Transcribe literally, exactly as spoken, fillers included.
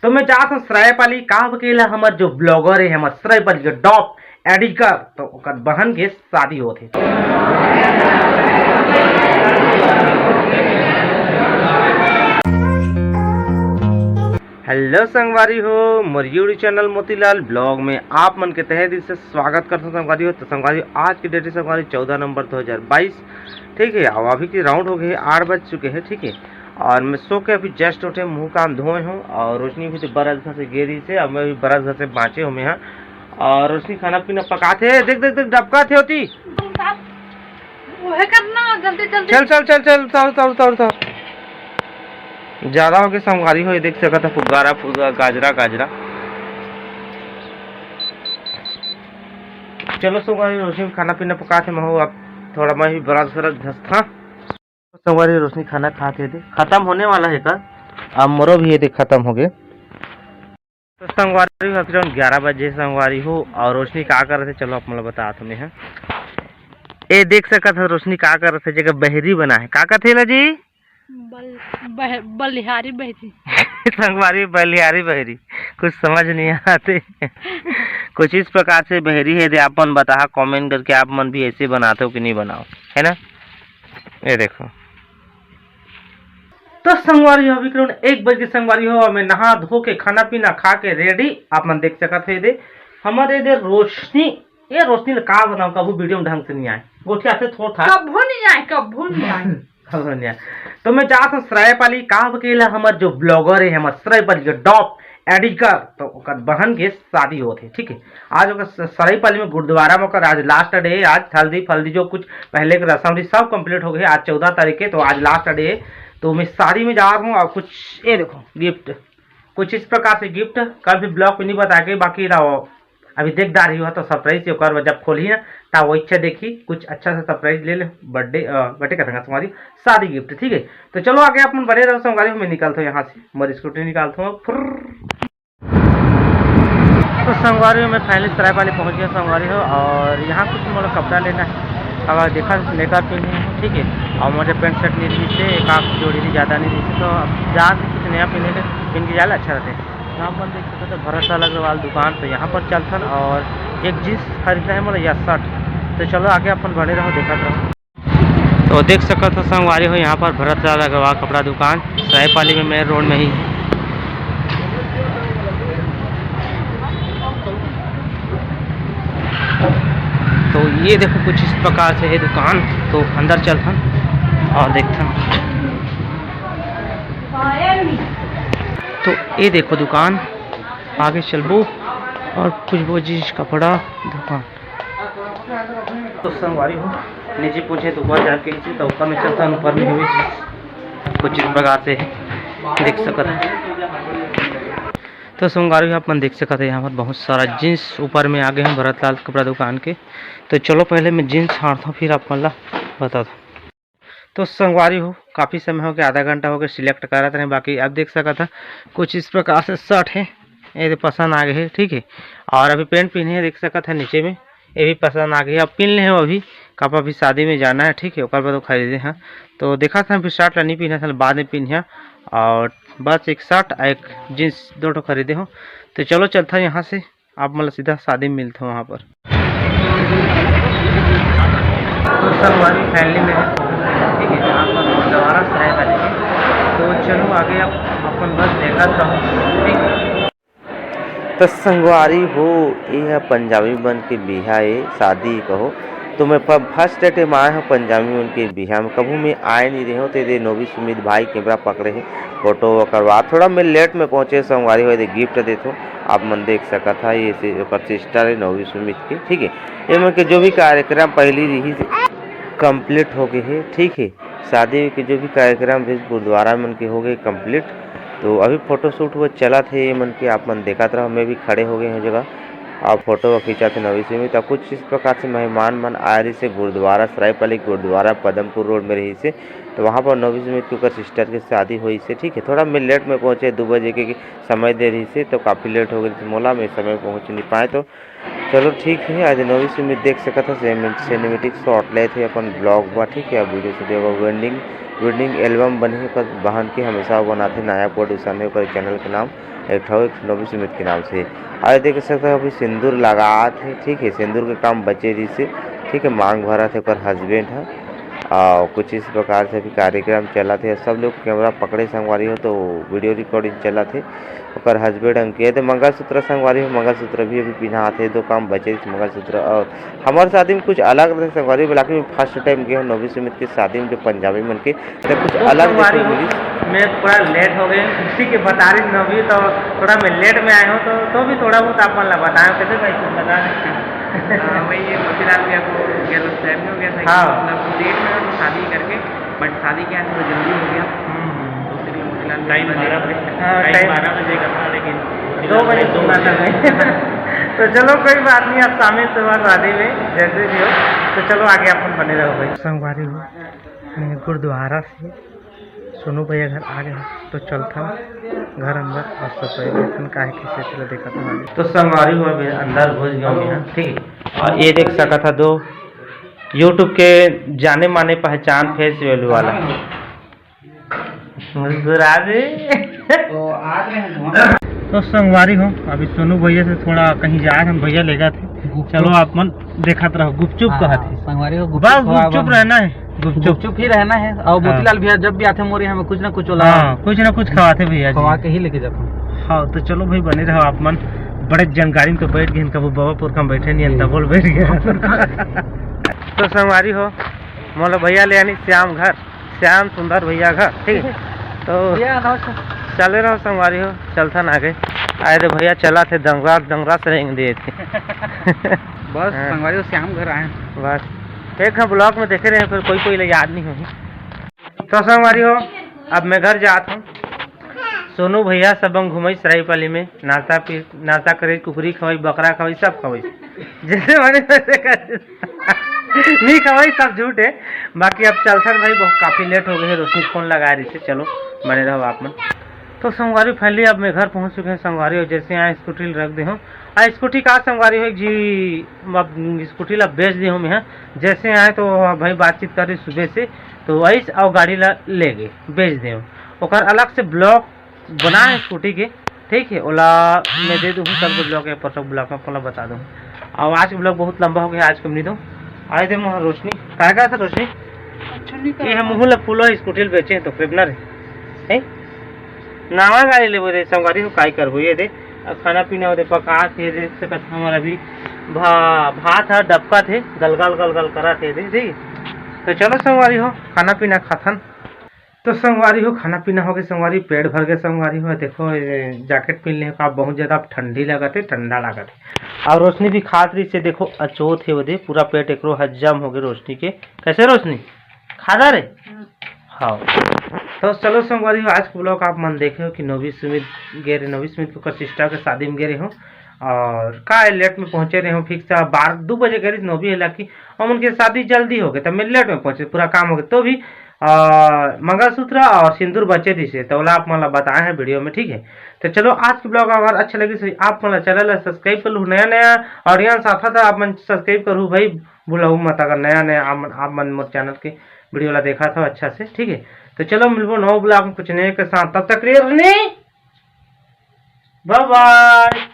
तो मैं जात हूँ सरायपाली, का बकेला हमर जो ब्लॉगर है, हमर सरायपाली के टॉप एडिकर, तो ओकर बहन के शादी होत हे। हेलो संगवारी हो, मोर YouTube चैनल मोतीलाल ब्लॉग में आप मन के तहे दिल से स्वागत करथों संगवारी हो। तो संगवारी हो, आज के डेट है संगवारी चौदह नवंबर दो हज़ार बाईस, ठीक है। और अभी के राउंड हो गए हैं, आठ बज चुके हैं, ठीक है। और मैं सो के अभी जस्ट उठे, मुंह कान धोए हूँ और रोशनी भी तो बरस घर से गे रही से, अब मैं भी बरस घर से बाँचे हूँ मैं यहाँ। और रोशनी खाना पीना पकाथे, देख देख देख डबकाथे होती। ओहे करना जल्दी जल्दी। चल चल चल चल, उतार उतार उतार उतार। ज्यादा हो गए संगवारी हो, ये देख सकत है फुग्गारा फुग्गा, गाजरा गाजरा। चलो संगवारी, रोशनी खाना पीना पकाथे, मैं हूँ अब थोड़ा मैं भी ब्रश व्रश घसथा। संगवारी रोशनी खाना खा के दे, खत्म होने वाला है का, अब मोरो भी ये दे खत्म हो गए। तो संगवारी हो, अभी ग्यारह बजे संगवारी हो, और रोशनी का करत हे, चलो आप मन ल बतात हूँ मैं ह। ए देख सकत हो रोशनी का करत हे, जेकर बहरी बना है, का कथे ला जी? बल-, बह-, बलिहारी बहरी। संगवारी बलिहारी बहरी, कुछ समझ नहीं आते। कुछ इस प्रकार से बहरी है, दे आप मन बताहा कमेंट करके, आप मन भी ऐसे बनाते हो कि नहीं बनाओ, है ना? ये देखो। तो संगवारी हो, अभी करीबन एक बज के संगवारी हो, और मैं नहा धो के खाना पीना खा के रेडी, आप मन देख सकत हो। ये दे हमर ये दे रोशनी, ये रोशनी ल का बताऊं, कभू वीडियो में ढंग से नहीं आए, गोठियाथे थोर था। कभू नहीं आए, कभू नहीं आए। कभू नहीं आए। तो मैं जात हूँ सरायपाली, का बकेला हमर जो ब्लॉगर है, हमर सरायपाली के टॉप एडिकर, तो ओकर बहन के शादी होत हे, ठीक है। आज ओकर स-, सरायपाली में गुरुद्वारा में ओकर आज लास्ट डे है। आज हल्दी फल्दी जो कुछ पहले के रस्म थी सब कंप्लीट हो गए, आज चौदह तारीख के, तो आज लास्ट डे है। तो मैं शादी में जा रहा हूँ और कुछ ये देखो गिफ्ट, कुछ इस प्रकार से गिफ्ट, कल भी ब्लॉग में नहीं बता के, बाकी रहो अभी देखदार ही हो तो सरप्राइज ही ओकर जब खोलही ना, ता वो इच्छा देखी कुछ अच्छा सा सरप्राइज ले ले, बर्थडे बर्थडे का संगवारी, शादी गिफ्ट, ठीक है। तो चलो आगे अपन बने रहो संगवारी, मैं निकलता हूँ यहाँ से, मोर स्कूटी निकालता हूँ, फुर्र। तो संगवारी हो, मैं फाइनली सरायपाली पहुंच गया संगवारी हो, और यहाँ कुछ मोला कपड़ा लेना है। अब देखा मेकअप पहने हैं, ठीक है, और मोर पैंट शर्ट नहीं रही से, एक आध जोड़ी भी ज़्यादा नहीं रही से, तो अब जहाँ से कुछ नया पहने के, पहन के जाए ला अच्छा रहते। यहाँ पर देख सकते हो भरत लाल अग्रवाल दुकान, तो यहाँ पर चलथन और एक जींस खरीदना है मोला या शर्ट। तो चलो आगे अपन बने रहो, देखत रहो। तो देख सकत हो संगवारी हो, यहाँ पर भरत लाल अग्रवाल कपड़ा दुकान सरायपाली में मेन रोड में ही है। तो ये देखो कुछ इस प्रकार से है दुकान, तो अंदर चलथन और देखथन। तो ये देखो दुकान, आगे चलबो और कुछ वो जींस कपड़ा दुकान। तो संगवारी हो, नीचे पूछे तो ऊपर जाके नीचे, तो ऊपर में चलता हूँ, ऊपर में भी कुछ इस प्रकार से देख सकत है। तो संगवारी हो, आप मन देख सकत है, यहाँ पर बहुत सारा जींस ऊपर में आगे हैं भरत लाल कपड़ा दुकान के। तो चलो पहले मैं जींस छाड़ता हूँ, फिर आप मन ला बताता हूँ। तो संगवारी हो, काफ़ी समय हो गया, आधा घंटा हो गया सिलेक्ट करत रहे, बाकी अब देख सकत है कुछ इस प्रकार से शर्ट है, ये दे पसंद आ गए है, ठीक है। और अभी पैंट पहने हैं, देख सकत है नीचे में, ये भी पसंद आ गई है। अब पहन ले हो अभी, कापा भी शादी में जाना है, ठीक है, ओकर बाद वो खरीदे हैं। तो देखा था अभी शर्ट ला नहीं पहना था, बाद में पहनिया। और बस एक शर्ट और एक जींस दो ठो खरीदे हो। तो चलो चलता है यहाँ से, आप मतलब सीधा शादी में मिलता हूँ वहाँ पर। तो संगवारी फैमिली में है, ठीक है, यहाँ पर दोबारा सराय का, ठीक है। तो चलो आगे आप अपन बस देखा था, ठीक है। तो संगवारी हो, ये है पंजाबी मन के बिहा ए, शादी कहो। तो मैं प-, फर्स्ट टाइम आए हूँ पंजाबी मन के बिहा में, कभू मैं आए नहीं रहे हूँ। तो ये दे नोवी सुमित भाई कैमरा पकड़े हैं, फोटो वो करवा। थोड़ा मैं लेट में पहुँचे संगवारी हो, ये दे गिफ्ट देथो, आप मन देख सकत है, ये से ओकर सिस्टर है नोवी सुमित के, ठीक है। ये मन के जो भी कार्यक्रम पहली रही से कंप्लीट हो गए है, ठीक है। शादी के जो भी कार्यक्रम भी गुरुद्वारा मन के हो गए कंप्लीट। तो अभी फोटोशूट वो चलत है, ये मन के आप मन देखत रहो, मैं भी खड़े हो गए हूँ जगह। आप फोटो खींचत है नवी सुमित। तो कुछ इस प्रकार से मेहमान मन आए रही से गुरुद्वारा सरायपाली गुरुद्वारा पदमपुर रोड में रही से, तो वहाँ पर नवी सुमित के ओकर सिस्टर के शादी हुई से, ठीक है। थोड़ा मैं लेट में पहुँचे, दो बजे के समय दे रही से, तो काफ़ी लेट हो गई थी मोला, मैं समय पहुँच नहीं पाए। तो चलो ठीक है, आज नवी सुमित देख सकत ह, सिनेमेटिक शॉट लेत हे अपन ब्लॉग बा, ठीक है। अब वीडियो से देखो, वेडिंग वेडिंग एल्बम बने हे, ओकर बहन के हमेशा बनाथे, नया कोड उसन हे ओकर चैनल के नाम, एक ठो एक नवी सुमित के नाम से। आज देख सकत ह, अभी सिंदूर लगात हे, ठीक है, सिंदूर के काम बचे रहिस हे, ठीक है, मांग भरत हे ओकर हस्बैंड ह। और कुछ इस प्रकार से अभी कार्यक्रम चलत हे, सब लोग कैमरा पकड़े संगवारी हो, तो वीडियो रिकॉर्डिंग चलत हे। ओकर हस्बैंड अंकित, मंगलसूत्र संगवारी हो, मंगलसूत्र भी अभी पिन्हात हे, दो काम बचे रहिस मंगलसूत्र। और हमर शादी में कुछ अलग रहे संगवारी, हालांकि मैं फर्स्ट टाइम गे हूँ नवी सुमित के शादी में, जो पंजाबी मन के, तो कुछ तो अलग संगवारी देखने हो, मिलिस। मैं थोड़ा लेट हो गए, उसी के बता रही नवी, तो थोड़ा मैं लेट में आया हूँ, तो तो भी थोड़ा बहुत आप मन ला बताएं, कैसे भाई कुछ बता सकते हैं? हाँ, वही है, मोतीलाल भी आपको गलत फहमी हो गया था कि हाँ। मतलब लेट में हम शादी करके, बट शादी क्या है, थोड़ा जल्दी हो गया। हम्म। तो उसके लिए मोतीलाल भी टाइम थोड़ा बारह लेट बजे, हो गया। हाँ, टाइम टाइम बारह बजे का था, लेकिन दो बजे दो सुना था बजे। मैं। तो चलो, कोई बात नहीं, आप शामिल तो हुआ शादी में, जैसे भी हो। तो चलो, आगे अपन बने रहो भाई। संगवारी हो, मैं गुरुद्वारा से सोनू भैया घर आ गए, तो चलथन घर अंदर और सफाई देखन काहे के सेट ला देखत हन। तो संगवारी हो, मैं अंदर घुस गया हूँ यहाँ, ठीक है। और ये देख सकत ह दो YouTube के जाने माने पहचान फेस वैल्यू वाला मुस्कुरा दे। तो आ गए हैं वहाँ। तो संगवारी हो, अभी सोनू भैया से थोड़ा कहीं जाए, हम भैया लेगा थे। गुपचुप। चलो आप मन देखत रहो, गुपचुप हाँ, कहत है। संगवारी हो, गुपचुप बस खवाबा गुपचुप है। रहना है, गुपचुप। गुपचुप ही रहना है। और हाँ। मोतीलाल भैया जब भी आते मोरे हमें कुछ ना कुछ ओला हाँ, कुछ ना कुछ खवाते भैया जी। खवा के ही लेके जाते हैं। हाँ, तो चलो भाई बने रहो आप मन। बड़े जानकारी में तो बैठ गए, कबो बाबा पुरखा में बैठे नहीं, जी। तब बोल बैठ गया। तो संगवारी हो, मोला भैया ले आनी श्याम घर, श्याम सुंदर भैया घर, ठीक है। तो भैया, नमस्कार। चले रहो संगवारी हो, चलथन आगे। आए रे भैया, चला थे दंगरा, दंगरा से रेंग दिए थे। बस हाँ। संगवारी हो, श्याम घर आए हैं। बस एक हम ब्लॉग में देखे रहे, फिर कोई कोई ले याद नहीं होही। तो संगवारी हो, अब मैं घर जात हूँ। सोनू भैया सब हम घूमे सरायपाली में, नाश्ता पी, नाश्ता करे, कुकरी खवाई, बकरा खवाई, सब खवाई, जैसे माने वैसे कर। नहीं खवाई, सब झूठ है। बाकी अब चलथन भाई, बहुत काफ़ी लेट हो गए है, रोशनी फोन लगा रही थी। चलो बने रहो आप मन। तो संगवारी फाइनली अब मैं घर पहुंच चुके हैं संगवारी, और जैसे यहाँ स्कूटी रख दे हूँ। आ स्कूटी का संगवारी हो जी, अब स्कूटी ला बेच दे हूँ मैं। जैसे आए तो भाई बातचीत करे सुबह से, तो वही और गाड़ी ला ले गए, बेच दे हूँ। ओकर अलग से ब्लॉग बना है स्कूटी के, ठीक है, ओला मैं दे दूँ सबको ब्लॉग, या पर ब्लॉग में ओला बता दूँ। और आज के ब्लॉग बहुत लंबा हो गया, आज के नहीं दो। आए थे मोहन रोशनी, काय का था रोशनी? अच्छा, नहीं ये हम कहा। मुँह ला फूलो स्कूटी बेचे हैं तो पेपनर है, हैं? नावा गाड़ी लेबो रे संगवारी हो, काय करबो? ये दे, अब खाना पीना होते पका थे, देख सकत हमारा भी भा, भात हा डबका थे, गलगल गलगल करा थे, दे, दे। तो चलो संगवारी हो, खाना पीना खाथन। तो संगवारी हो, खाना पीना हो गए संगवारी, पेट भर गए संगवारी हो। देखो, ये जैकेट पहन ले का बहुत ज़्यादा ठंडी लागत है, ठंडा लागत है। और रोशनी भी खात रही से, देखो, अचोत है वो दे, पूरा पेट एकरो हजम हो गए रोशनी के। कैसे रोशनी? खादा रे? हाँ। हाँ। तो चलो संगवारी हो, आज के ब्लॉग आप मन देखे हो कि नवी सुमित गे रहे, नवी सुमित के ओकर सिस्टर के शादी में गे रहे हो। और का लेट में पहुँचे रहे हो, फिक्स बारह, दो बजे गे रहे नवी, हालांकि हम उनके शादी जल्दी हो गए, तब मैं लेट में पहुँचे, पूरा काम हो गया। तो भी आ, मंगलसूत्र और सिंदूर बचे दिसे, तो ओला आप मन ला बताए हैं वीडियो में, ठीक है। तो चलो, आज के ब्लॉग अगर अच्छा लगे तो आप मन ला चैनल ला सब्सक्राइब कर लू, नया नया ऑडियंस आता था, आप मन सब्सक्राइब करू भाई, भुलाऊ मत, अगर नया नया आप मन, आप मन मोर चैनल के वीडियो ला देखा था अच्छा से, ठीक है। तो चलो मिलबो नौ ब्लॉग में कुछ नए के साथ, तब तक रे रनी, बाय बाय।